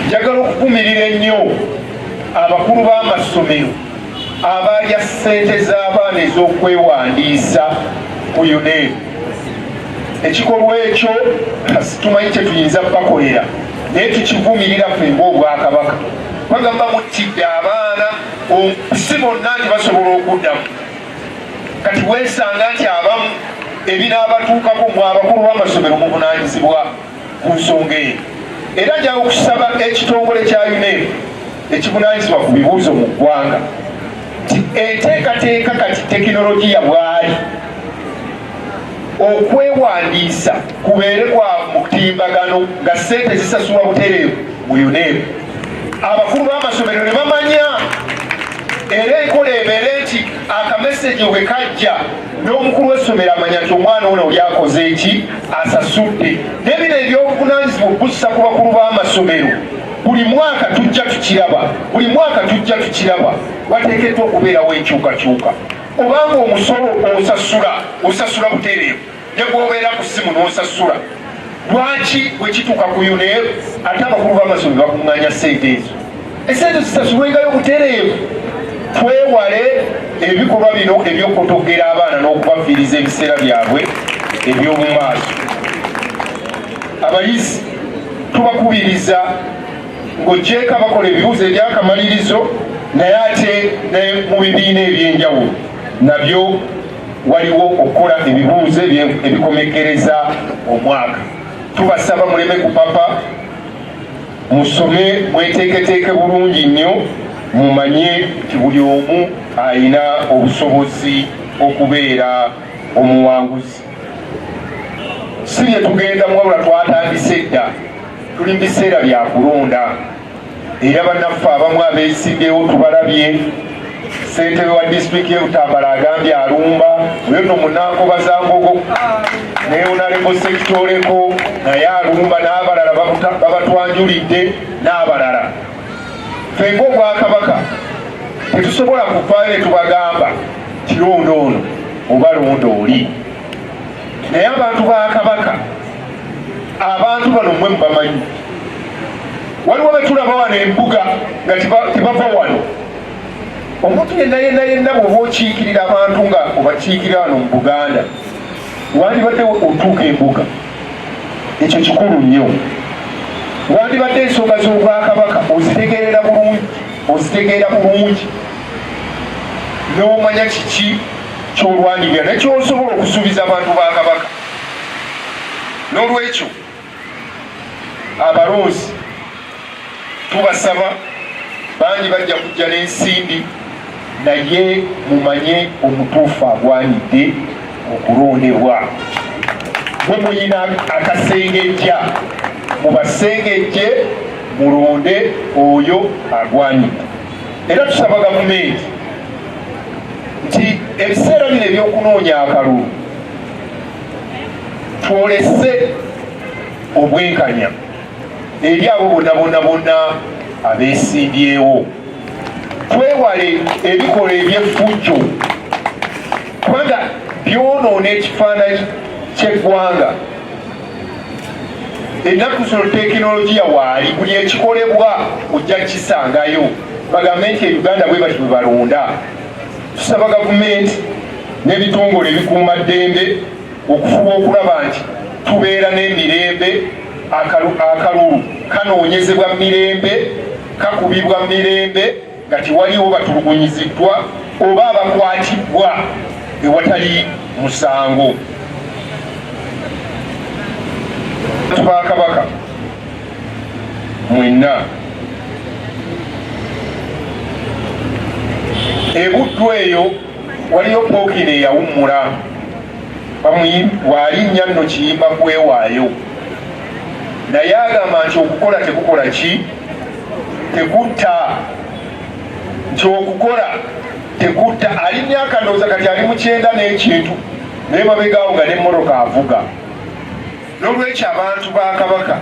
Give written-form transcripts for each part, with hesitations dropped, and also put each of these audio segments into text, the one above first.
Njagala okuvumirira ennyo abakulu b'amasomero abaalya ssente z'abaana ez'okwewandiisa ku UNEB. Ekikolwa ekyo tumanyi kye tuyinza bakolera, naye tukivumirira ffe ng'Obwakabaka. Bagamba muttidde abaana, si bonna nti basobola okuddamu. Kati weesanga nti abamu ebinaabatuukako, mu abakulu b'amasomero muvunaanyizibwa ku nsonga eyo. Era njagala okusaba ekitongole kya UNEB ekivunaanyizibwa ku bibuuzo mu ggwanga nti enteekateeka kati tekinologiya bwali okwewandiisa kubeere kwa mutimbagano, nga ssente zisasulwa butereevu mu UNEB, abakulu b'amasomero ne bamanya, era enkola ebeere nti akameseji bwe kajja n'omukulu w'essomero amanya nti omwana ono oli akoze eki, asasudde. N'ebino ebyobuvunanyizibwa okubussa ku bakulu b'amasomero, buli mwaka tujja tukiraba, buli mwaka tujja tukiraba. Wateekeddwa okubeerawo enkyukakyuka, obanga omusolo osasula, osasula butereevu, ne bw'obeera ku ssimu n'osasula. Lwaki bwe kituuka ku UNEB ate abakulu b'amasomero bakuŋŋaanya ssente ezo? Esente zisasulwengayo butereevu, twewale ebikolwa bino eby'okutogera abaana n'okubafiiriza ebiseera byabwe eby'omu maaso. Abayizi tubakubiriza, ng'ogyeko abakola ebibuuzo ebyakamalirizo, naye ate ne mu bibiina ebyenjawulo nabyo waliwo okukola ebibuuzo ebikomekkereza omwaka. Tubasaba muleme kupapa, musome, mweteeketeeke bulungi nnyo, mumanye nti buli omu alina obusobozi okubeera omuwanguzi. Si bye tugendamu, wabula twatandise dda, tuli mu biseera bya kulonda. Era bannaffe abamu abeesimbyewo tubalabye. Ssentebe wa disitulikiti y'e Butambala agambye alumba, oyo nno Munankoba-Zambogo, ne Honorable Ssekitoleko naye alumba, n'abalala babatwanjulidde n'abalala. Ffe ng'Obwakabaka tetusobola kuvaayo ne tubagamba kironda ono oba londa oli, naye abantu ba Kabaka, abantu bano mmwe mubamanyi. Waliwo betulaba wano embuga nga tebava wano. Omuntu yenna yenna yenna bw'oba okiikirira abantu nga obakiikirira wano mu Buganda, wandibadde otuuka embuga. Ekyo kikulu nnyo. Wandibadde ensonga z'Obwakabaka ozitegeerera bulungi, ozitegeera bulungi n'omanya kiki ky'olwanirira nekyosobola okusuubiza abantu ba Kabaka. N'olwekyo abalonzi tubasaba, bangi bajja kujja n'ensimbi, naye mumanye omutuufu agwanidde okulondebwa. Mwe muyina akasengejja, mubasengejje, mulonde oyo agwanidde. Era tusaba gavumenti nti ebiseera bino ebyokunoonya akalulu twolese obwenkanya eri abo bonna bonna bonna abeesimbyewo, twewale ebikolwa eby'effujjo, kubanga byonoona ekifaananyi ky'eggwanga. Ennaku zino tekinologiya waali, buli ekikolebwa ojja kisangayo, bagambe nti e Uganda bwe bati bwe balonda. Tusaba gavumenti n'ebitongole ebikuuma ddembe okufuba okulaba nti tubeera n'emirembe, akalulu kanoonyezebwa mirembe, kakubibwa mirembe, nga tewaliwo batulugunyiziddwa oba abakwatibwa ewatali musango. Ba Kabaka mwenna, ebuddu eyo waliyo Pookino eyawummula, bw'alinnya nno Kiyimba kwewaayo, naye agamba nti okukola tekukola ki, tekutta, nti okukola tekutta. Ali myaka ndowooza kati ali mu 90 n'ekintu, naye mabegaawo nga n'emmotoka avuga. N'olwekyo abantu ba Kabaka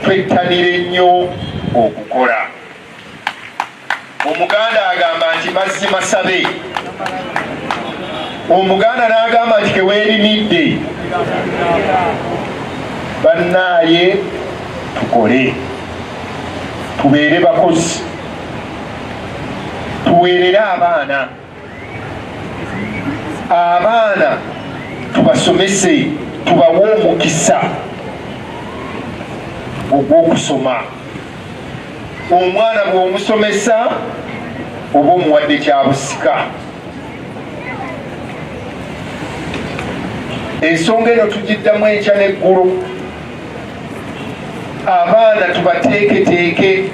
twettanire nnyo okukola. Omuganda agamba nti mazzi masabe, Omuganda n'agamba nti keweerimidde. Bannaaye, tukole. Tubeere bakozi, tuweerere abaana, abaana tubasomese, tubawe omukisa ogw'okusoma. Omwana bw'omusomesa oba omuwadde kya busika. Ensonga eno tugiddamu enkya n'eggulo. Abaana tubateeketeeke,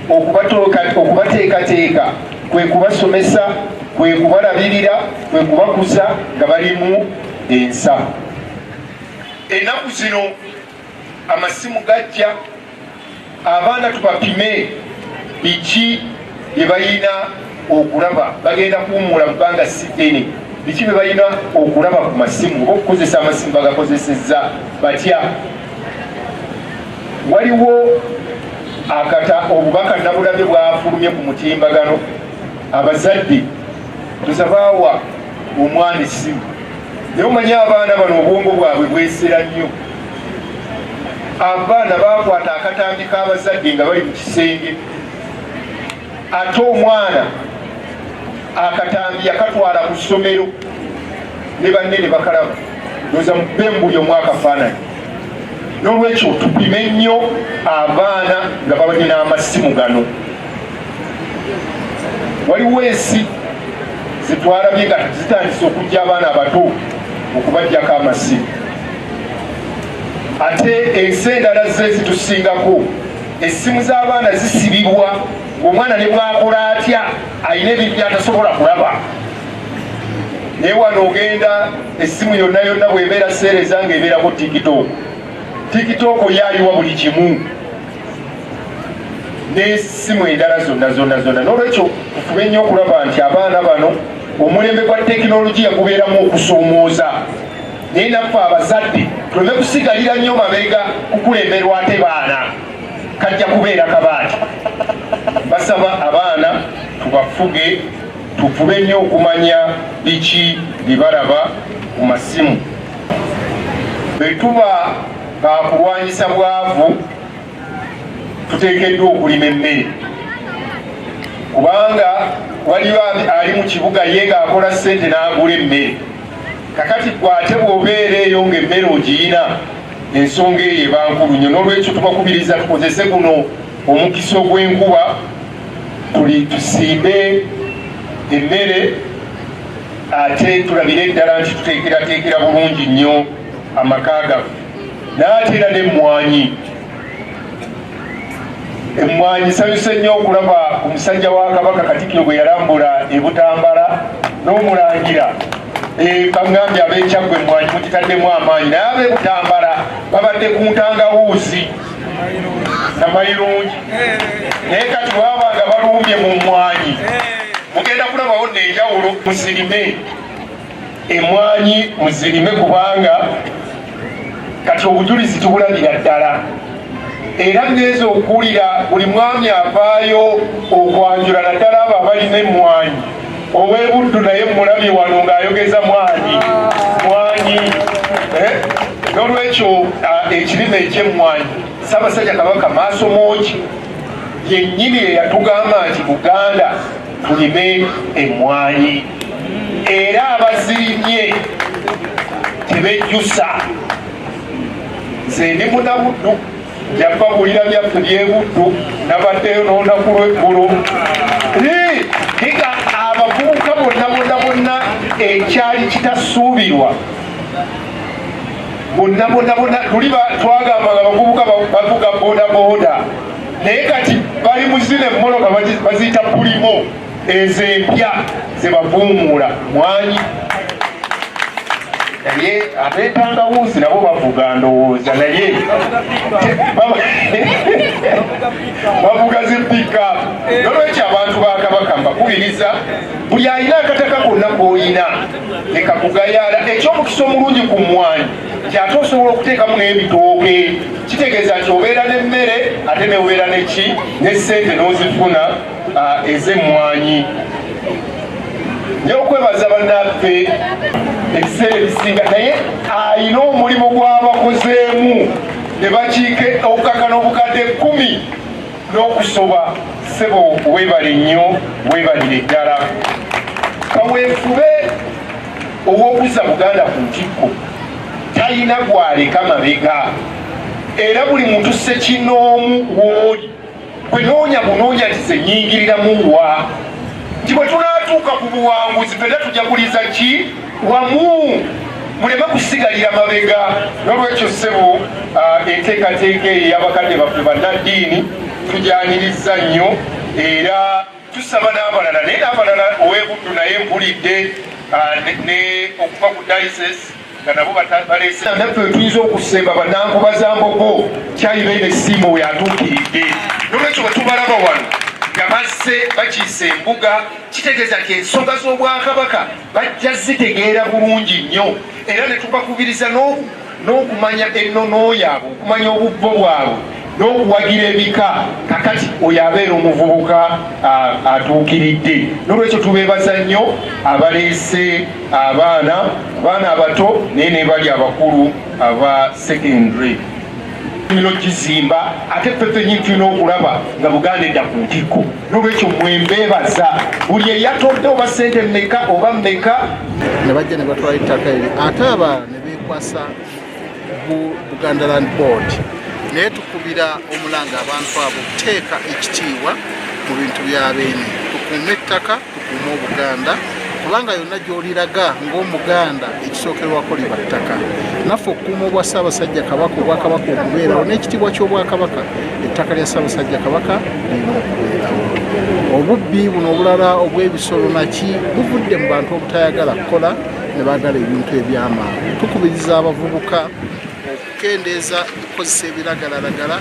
okubateekateeka kwe kubasomesa, kwe kubalabirira, kwe kubakuza nga balimu ensa. Ennaku zino amasimu gajja, abaana tubapime biki bye balina okulaba. Bagenda kuwummula mu bbanga si ddene, biki bye balina okulaba ku masimu oba okukozesa amasimu bagakozesezza batya. Waliwo akata obubaka nabulabye bwafulumye ku mutimbagano, abazadde tuzabaawa omwana essimu, naye omanyi abaana bano obwongo bwabwe bwesera nnyo. Abaana bakwata akatambi k'abazadde nga bali mu kisenge, ate omwana akatambi yakatwala ku ssomero ne banne ne bakalaba, ndoza mubemu buli omu akafaananyi. N'olwekyo tupime nnyo abaana nga balina amasimu gano. Waliwo ensi zitwalabye nga zitandise okujja abaana abato okubajjako amasimu, ate ensi endala ze zitusingako essimu z'abaana zisibibwa, omwana ne bwakola atya alina ebintu byatasobola kulaba. Naye wano ogenda essimu yonna yonna bw'ebeera seereza nga ebeerako tiktok, tiktok yayiwa buli kimu n'essimu endala zonna zonna zonna. N'olwekyo tufube nnyo okulaba nti abaana bano omulembe gwa tekinologiya gubeeramu okusoomooza, naye naffe abazadde tuleme kusigalira nnyo mabega kukulemberwa ate baana kajja kubeera kabaati. Basaba abaana tubafuge, tufube nnyo okumanya biki bye balaba ku masimu. Bwe tuba bakulwanyisa bwavu, tuteekeddwa okulima emmere, kubanga waliyo ali mu kibuga ye ng'akola ssente n'agula emmere. Kakati gwe ate bw'obeera eyo ng'emmere ogiyina, ensonga eyo eba nkulu nnyo. N'olwekyo tubakubiriza tukozese guno omukisa ogw'enkuba, tuli tusimbe emmere, ate tulabire ddala nti tuteekerateekera bulungi nnyo amaka gaffe. Naye ate era n'emmwanyi, emmwanyi nsanyuse nnyo okulaba omusajja wa Kabaka Katikkiro bwe yalambula e Butambala n'omulangira. Baŋŋambye ab'Ekyaggwe emmwanyi mugitaddemu amaanyi, naye ab'e Butambala babadde ku ntangawuuzi namayirungi, naye kati baba nga balumbye mu mmwanyi, mugenda kulabawo nno enjawulo. Muzirime emwanyi, muzirime, kubanga kati obujulizi tubulabira ddala. Era ngenza okuwulira buli mwami avaayo okwanjula, naddala abo abalina emmwanyi. Ow'Ebuddu naye mulabye wano ng'ayogeza mwanyi mwanyi. N'olwekyo ekirime eky'emmwanyi, Ssaabasajja Kabaka maaso moogi yennyini eyatugamba nti Buganda tulime emmwanyi, era abazirimye tebejjusa. Nze ndi Munabuddu, nja byaffe by'Ebuddu, nabaddeyo n'olunaku lw'eggulo nga abavubuka bonna bonna bonna ekyali kitasuubirwa bonna bonna bonna. Luli twagambanga abavubuka bavuga boda boda, naye kati bali mu zino emmoloka baziyita pulimo, ezo empya ze bavuumuula mwanyi. Naye ab'entangawuuzi nabo bavuga ndowooza, naye bavuga zi pickup. Nolwekyo abantu ba Kabaka mbakubiriza, buli alina akataka konna k'oyina leka kugayaala. Ekyomukisa omulungi ku mmwanyi nti ate osobola okuteekamu n'ebitooke, kitegeeza nti obeera n'emmere ate neobeera neki ne ssente n'ozifuna ez'emmwanyi. Okwebaza bannaffe ebiseera ebisinga, naye alina omulimu gw'abakozeemu ne bakiika obukaka n'obukadde 10. N'okusoba, ssebo, weebale nnyo, weebalire ddala. Kaweefube ow'okuzza Buganda ku ntikko talina gwaleka mabega, era buli muntu ssekinoomu w'oli gwe noonya bunoonya nti zenyingiriramu wa, nti bwe tunaatuuka ku buwanguzi ffenna tujaguliza ki wamu, muleme kusigalira mabega. N'olwekyo, ssebo, enteekateeka eyo ey'abakadde baffe bannaddiini tujaniriza nnyo, era tusaba n'abalala, naye n'abalala ow'ebuddu naye mpulidde ne okuva ku diocese nga nabo baleese. Naffe tuyinza okusemba bannankuba mbogo kyayibeine essimu we atuukiridde. Nolwekyo bwe tubalaba wano nga bazze bakiisa embuga, kitegeeza nti ensonga z'Obwakabaka bajja zitegeera bulungi nnyo, era ne tubakubiriza n'okumanya ennono yaabwe, okumanya obubbo bwabwe n'okuwagira ebika. Kakati oyo abeera omuvubuka atuukiridde. Nolwekyo tubeebaza nnyo abaleese abaana abato, naye ne bali abakulu aba secondary mino gizimba, ate ffe ffennyini tulina okulaba nga Buganda edda ku ntikko. Nolwekyo mwembeebaza buli eyatodde, oba sente mmeka oba mmeka. Ne bajja ne batwala ettaka eri, ate abalala ne beekwasa Buganda Land Board. Naye tukubira omulanga abantu abo okuteeka ekitiibwa mu bintu bya beene. Tukuume ettaka, tukuume Obuganda, kubanga yonna gy'oliraga ng'Omuganda ekisookerwako liba ttaka. Naffe okukuuma obwa Ssaabasajja Kabaka, Obwakabaka okubeerawo n'ekitiibwa ky'Obwakabaka, ettaka lya Ssaabasajja Kabaka lirina okubeerawo. Obubbi buno obulala obw'ebisolo naki buvudde mu bantu obutayagala kukola, ne baagala ebintu ebyamangu. Tukubiriza abavubuka okukendeeza okukozesa ebiragalalagala,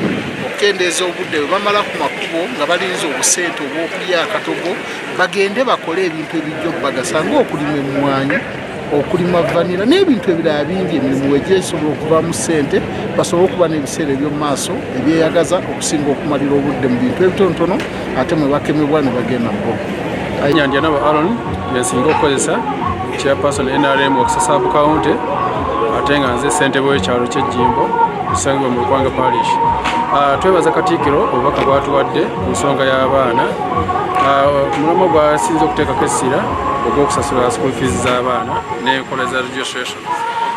okukendeeza obudde bwe bamala ku makubo nga balinze obusente obw'okulya akatogo. Bagende bakole ebintu ebijja okubagasa, ng'okulima emmwanyi, okulima vanilla n'ebintu ebirala bingi. Emirimu wegyesobola okuvaamu ssente, basobole okuba n'ebiseera eby'omu maaso ebyeyagaza, okusinga okumalira obudde mu bintu ebitonotono ate mwe bakemebwa ne bagenda mu bo. Nyandyanabo Aron, yensinga okukozesa chairperson NRM Wakiso Sub County, ate nga nze ssentebe w'ekyalo ky'Ejjimbo ekisangibwa mu Lukwanga Parish. Twebaza Katikkiro obubaka bwatuwadde ku nsonga y'abaana. Omulamwa gwasinze okuteekako essira ogw'okusasula school fees z'abaana n'enkola za registration.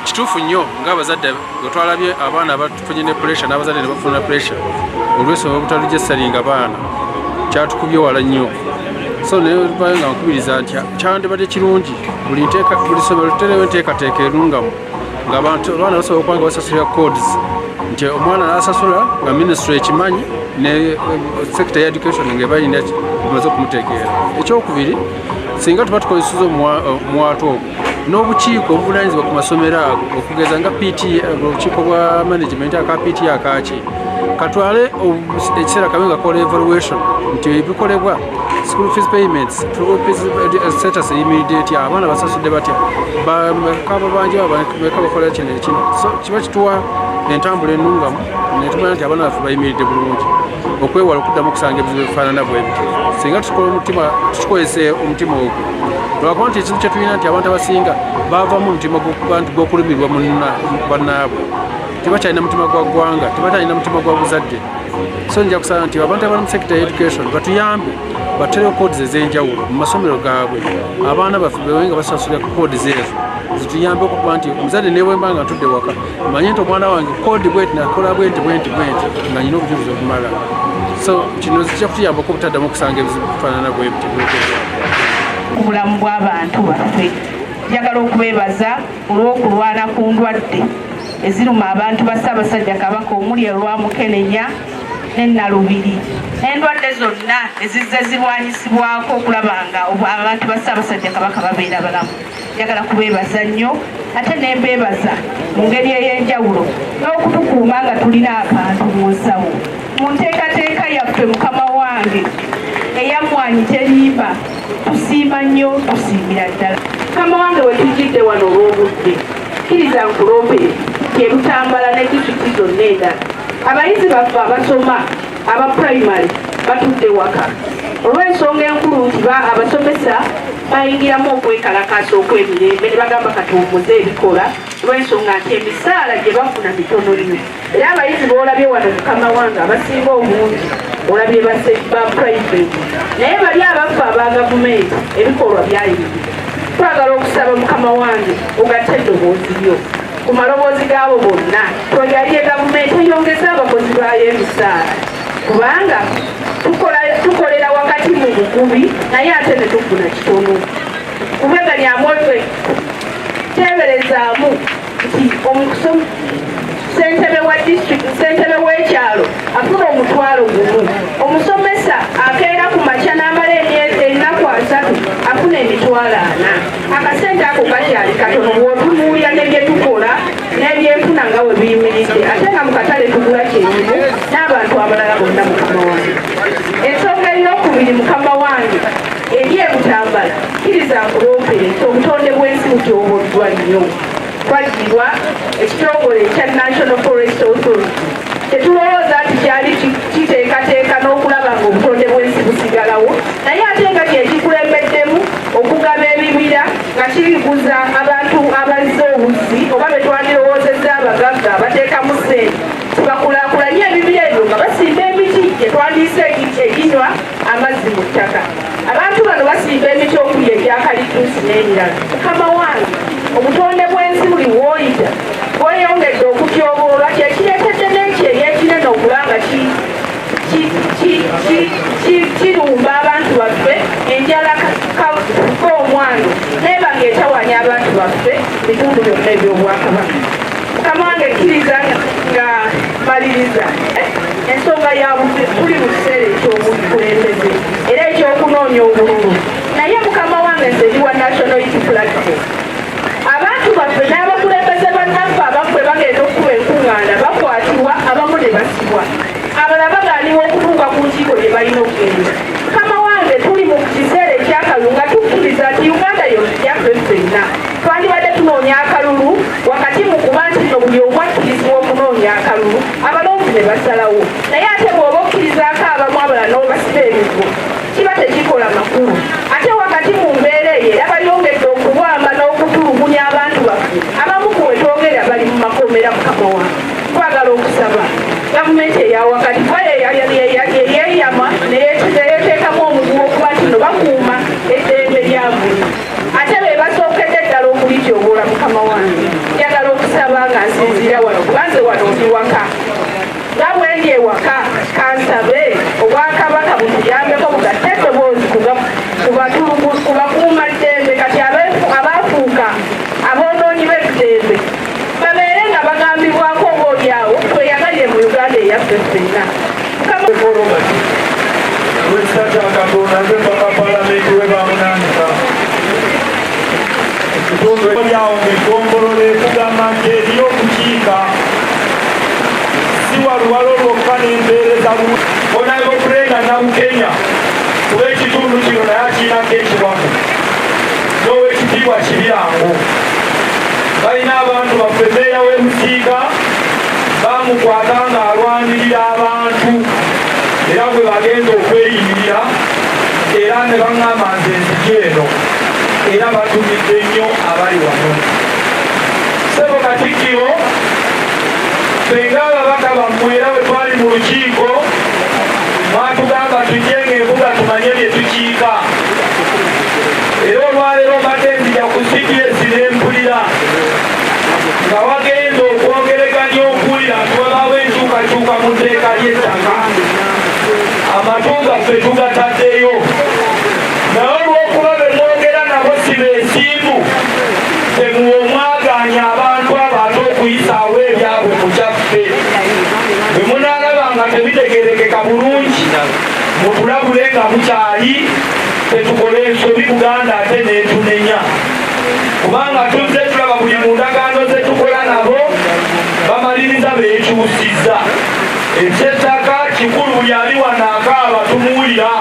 Kituufu nnyo, ng'abazadde bwe twalabye abaana bafunye ne pressure, n'abazadde ne bafuna pressure olw'ensonga obutaregisteringa baana, kyatukubye wala nnyo. So naye nga nkubiriza nti kyandibadde kirungi buli ssomero literewo enteekateeka erungamu ng'abantu abaana basobola okuba nga basasulira codes, nti omwana n'asasula nga ministry ekimanyi ne sector ya education ng'ebalina emaze okumutegeera. Ekyokubiri, singa tuba tukozeseza omuwaatwa ogwo n'obukiiko obuvunanyizibwa ku masomero ago, okugeza nga PT, obukiiko bwa management aka PT akaki, katwale ekiseera kabe nga kola evaluation nti ebikolebwa, school fees payments, school fees status eyimiridde etya, abaana basasudde batya, bameka babanja, bameka bakola kino ekino. So kiba kituwa entambula ennungamu netumanya nti abaana baffe bayimiridde bulungi, okwewala okuddamu okusanga ebizibu ebifaanana bwe bityo. Singa tukola omutima, tukikozesa omutima ogwo, lwakuba nti ekintu kyetulina nti abantu abasinga bavamu omutima gw'okuba nti gw'okulumirwa bannaabwe, tebakyalina mutima gwa ggwanga, tebakyalina mutima gwa buzadde. So nja kusaba nti abantu abali mu sector ya education batuyambe baterewo codes ez'enjawulo mu masomero gaabwe, abaana baffe bewe nga basasulira ku codes ezo, zituyambe okuba nti omuzadde newemba nga ntudde waka manye nti omwana wange code bweti nakola bwenti bwenti bwenti, nga nyina obujulizi obumala. So kino kijja kutuyambako obutaddamu okusanga ebizibu bifaanana bwe biti. Ku bulamu bw'abantu baffe, njagala okubeebaza olw'okulwana ku ndwadde eziruma abantu ba Ssaabasajja Kabaka, omuli olwa mukenenya n'ennalubiri n'endwadde zonna ezizze zirwanyisibwako okulaba nga abantu ba Ssaabasajja Kabaka babeera balamu. Njagala kubeebaza nnyo, ate nembeebaza mu ngeri ey'enjawulo n'okutukuuma nga tulina akantu mu nsawo mu nteekateeka yaffe. Mukama wange, eyammwanyi terimba, tusiima nnyo, tusiimira ddala. Mukama wange, we tujjidde wano olw'obudde, kkiriza nkuloopere tyerutambala ne disitulikiti zonna endala. Abayizi baffe abasoma aba primary batudde waka olw'ensonga enkulu nti abasomesa bayingiramu okwekalakaasa okw'emirembe ne bagamba katuwummuze ebikola, olw'ensonga nti emisaala gye bafuna mitono nnyo. Era abayizi boolabye wano, mukama wange, abasinga obungi Olabye ba private, naye bali abaffe aba gavumenti ebikolwa byayimiridde. Twagala okusaba mukama wange ogatte eddoboozi lyo ku maloboozi gaabo bonna, twegalye gavumenti eyongeze abakozi baayo emisaala, kubanga tukolera wakati mu bugubi naye ate ne tufuna kitono. Kubeganyamu teeberezaamu nti ssentebe wa district, ssentebe w'ekyalo afuna 10,000, omusomesa akeera ku makya n'amala ennaku 30 afuna 40,000. Akasente ako kakyali katono bw'otunuulira ne bye tukola n'ebyenfuna nga bwe biyimiridde, ate nga mu katale tugula kyekimu n'abantu abalala bonna. Mukama wange, ensonga eyokubiri, mukama wange, eri ebutambala, kkiriza nkuloopere nti obutonde bw'ensi butyoboddwa nnyo. Twagirwa ekitongole ekya National Forest Authority, tetulowooza nti kyali kiteekateeka n'okulaba nga obutonde bw'ensi busigalawo, naye ate nga kyekikulembeddemu okugaba ebibira nga kiriguza abantu abazze obuzzi oba betwandirowoozezza abagagga abateekamu ssente tibakulaakulanye ebibira ebyo nga basimba emiti gyetwandiise eginywa amazzi mu ttaka. Abantu bano basimba emiti okuli egyakalituusi n'emirala. Mukama wange, obutonde bw'ensi buli wooyita bweyongedde okutyoboolwa, kyekireetedde n'ekyeyo ekinene okuba nga kirumba abantu baffe, enjala omwano naye nga etawanya abantu baffe bitundu byonna ebyobwakabaka. Mukama wange, kkiriza nga maliriza ensonga ya tuli mu kiseera ekyobukulembeze era ekyokunoonya obululu, naye mukama wange, nze ndi wa National Unity Platform. Abantu baffe n'abakulembeze bannaffe abaffe bagenda okukuba enkuŋŋaana bakwatibwa, abamu ne basibwa, abalala bagaanibwa okutuuka ku nkiiko gye balina okugenda. Mukama wange, tuli mu kiseera ekyakalulu nga tukkiriza nti Uganda yaffe ffenna. Twandibadde tunoonya akalulu wakati mu kuba nti nno buli omu akkirizibwa okunoonya akalulu, abalonzi ne basalawo, naye ate bw'oba okkirizaako abamu abalala n'obasiba emigo kiba tekikola makulu. Ate wakati mu mbeera eyo era bayongedde okuwamba n'okutulugunya abantu baffe, abamu ku wetwogera bali mu makomera. Mukama wange, twagala okusaba gavumenti eyawakati kuba yeyeyama neyeteekamu omuguwa okuba nti no bakuuma eddembe lya buli, ate be basookedde ddala okulityoboola. Mukama wange, njagala okusaba nga nsinziira wano, kubanze wano ndi waka, nga bwendi ewaka, kansabe obwakabaka butuyambeko bugatte eddoboozi ku bakuumaddembe kati abaafuuka aboonoonyi b'eddembe, babeere nga bagambibwako oba oliawo tweyagalire mu Uganda eyaffe ffenna. Olwekisa kya Katonda, nze mpaka palamenti we bamunaanika ekitundu lyawo ng'eggombolola ekugamba nti eriyo okukiika si waluwalo lwokka n'empeereza. Honorable Brenda Nabukenya, kuba ekitundu kino naye akiinako ekiwago, n'owekitiibwa Kibirango, balina abantu baffe. Meeya w'e Busiika bamukwata ng'alwanirira abantu, era bwe bagenda okweyimirira era ne baŋŋamba nze nzija eno, era batumidde nnyo abali wano. Ssebo Katikkiro, ffe ng'ababaka bammwe, era bwe twali mu lukiiko mwatugamba tujje ng'embuga tumanye bye tukiika, era olwaleero mbadde nzija ku CBS nempulira nga wagenda okwogereganya okuwulira nti wabaawo enkyukakyuka mu tteeka ly'ettaka. Amatu gaffe tugataddeyo, naye olw'okuba be mwogera nabo si beesimbu, temuwa omwaganya abantu abo ate okuyisaawo ebyabwe mu kyaffe. Bwe munaalaba nga tebitegerekeka bulungi, mutulabule nga mukyali, tetukola ensobi Buganda ate netunenya, kubanga tuzze tulaba buli mu ndagaano zetukola nabo bamaliriza beekyusizza. Ekyettaka kikulu, buli ali wano akaaba tumuwulira.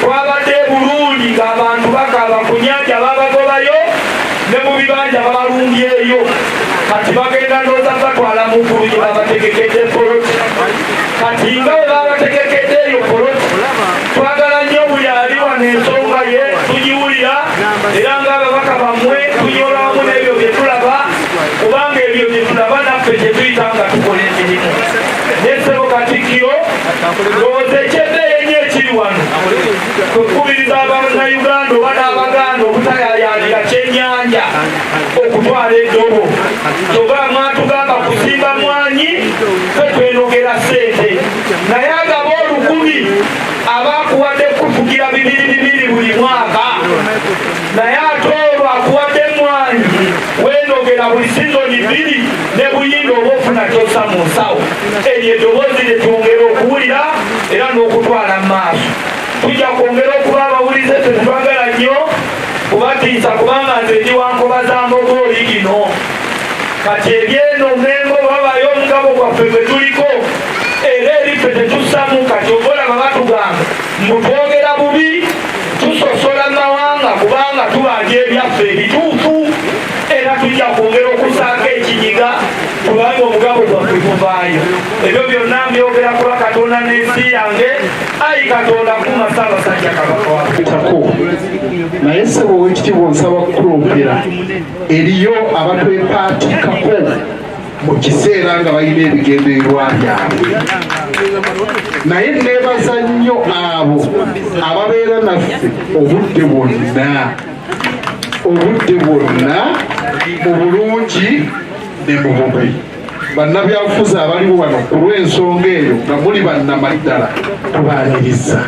Twabadde e Burundi ng'abantu bakaaba ku nyanja, babagobayo ne mu bibanja babalumbyeyo. Kati bagenda ndooza batwala mu ggulu gye babategekedde poloti. Kati nga bwe babategekedde eyo poloti, twagala nnyo buli ali wano ensonga ye tugiwulira, era ng'ababaka bammwe tunyola wamu n'ebyo bye tulaba, kubanga ebyo bye tulaba naffe gye tuyita nga tukola emirimu. Ne ssebo Katikkiro, ndowooza ekye Kwekubiriza Abannayuganda oba n'Abaganda obutayayaanira kyennyanja okutwala eddobo. Kyova mwatugamba kusimba mwanyi, ffe twenogera ssente, naye agaba olukumi aba akuwadde kufugira bibiri bibiri buli mwaka, naye ate olwo akuwadde emmwanyi weenogera buli sizoni bbiri ne buyinda oba ofuna kyossa mu nsawo. Eryo eddoboozi lye twongera okuwulira era n'okutwala mu maaso. Tujja kwongera okuba abawulize. Ffe tetwagala nnyo kubatiisa, kubanga nze ndi wa nkoba za mbogo oli gino. Kati ebyeno Mengo babayo omugabo gwaffe gwe tuliko, era eriffe tetussamu. Kati obalaba batugamba mbu twogera bubi, tusosola mawanga, kubanga tubanja ebyaffe ebituufu, era tujja kwongera okusaako ekinyiga kubanga omugabo gwaffe guvaayo. Ebyo byonna mbyogera kuba Katonda n'ensi yange. Ayi Katonda, kuma Ssaabasajja Kabaka waffe. Tako naye ssebo owekitiibwa, nsaba kukulompera eriyo abatwepaatikako mu kiseera nga balina ebigendererwa byabwe, naye neebaza nnyo abo ababeera naffe obudde bwonna, obudde bwonna, mu bulungi ne mu bubi. Bannabyabufuzi abaliwo wano ku lw'ensonga eyo nga muli bannamaddala, tubaaniriza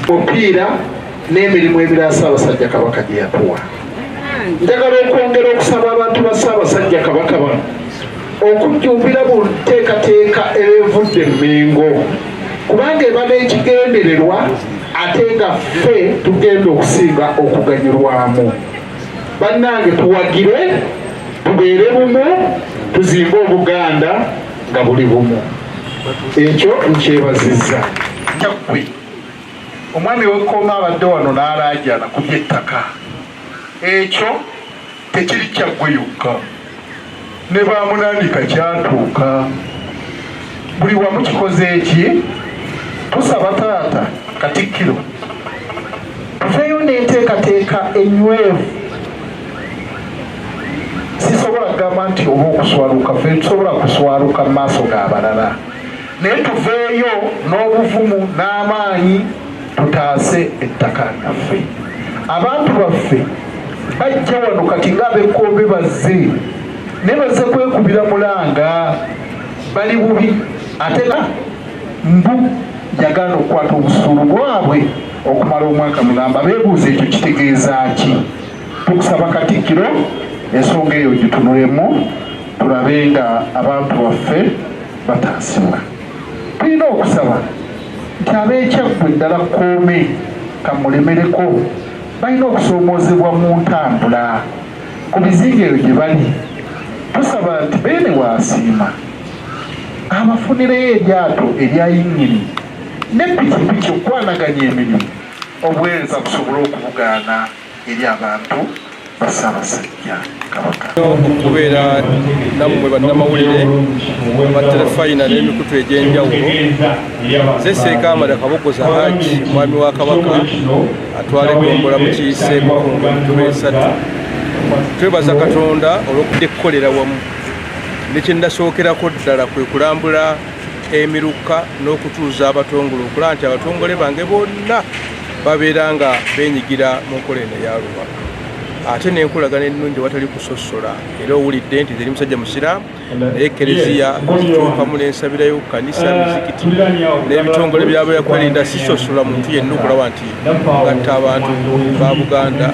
opiira n'emirimu emirala Ssaabasajja Kabaka gye yatuwa. Njagala okwongera okusaba abantu ba Ssaabasajja Kabaka bano okujjumbira mu nteekateeka evudde Mmengo, kubanga eba n'ekigendererwa ate nga ffe tugenda okusinga okuganyulwamu. Bannange, tuwagire, tubeere bumu, tuzimbe Obuganda nga buli bumu. Ekyo nkyebazizza. Kyaggwe, omwami w'Ekkooma abadde wano n'alaajana ku by'ettaka. Ekyo tekiri Kyaggwe yokka, ne bamunandika kyatuuka buli wamu. Kikoze eki? Tusaba taata Katikkiro tufeeyo n'enteekateeka enywevu. Sisobola kugamba nti oba okuswaluka, ffe tusobola kuswaluka mu maaso g'abalala, naye tuveeyo n'obuvumu n'amaanyi tutaase ettaka lyaffe. Abantu baffe bajja wano kati ng'ab'Ekkombe bazze, naye bazze kwekubira mulanga, bali bubi, ate mbu yagaana okukwata obusuulu bwabwe okumala omwaka mulamba. Beebuuza ekyo kitegeeza ki? Tukusaba Katikkiro, ensonga eyo gitunulemu, tulabe nga abantu baffe bataasibwa. Tulina okusaba nti ab'Ekyaggwe, ddala Kkoome kamulemereko, balina okusoomoozebwa mu ntambula ku bizinga eyo gye bali. Tusaba nti Beene waasiima abafunireyo eryato erya yingini ne pikipiki okukwanaganya emirimu, obuweereza busobole okubugaana eri abantu ba Ssaabasajja Kabaka. Okubeera nammwe bannamawulire aba Terefayina n'emikutu egy'enjawulo, nze Seekaamada Kabogoza Haji, mwami wa Kabaka atwala egombola mu kiise Mukungu Emituba Esatu. Twebaza Katonda olw'okudde kukolera wamu. Ne kyendasookerako ddala kwe kulambula emiruka n'okutuuza abatongole, okulaba nti abatongole bange bonna babeera nga beenyigira mu nkola eno eyaluwa, ate n'enkolagana ennungi awatali kusosola. Era owulidde nti nze ndi musajja musiraamu, naye Ekereziya zituukamu n'ensabirayo, kanisa, mizikiti n'ebitongole by'abakwerinda. Sisosola muntu yenna okulaba nti ngatta abantu ba Buganda.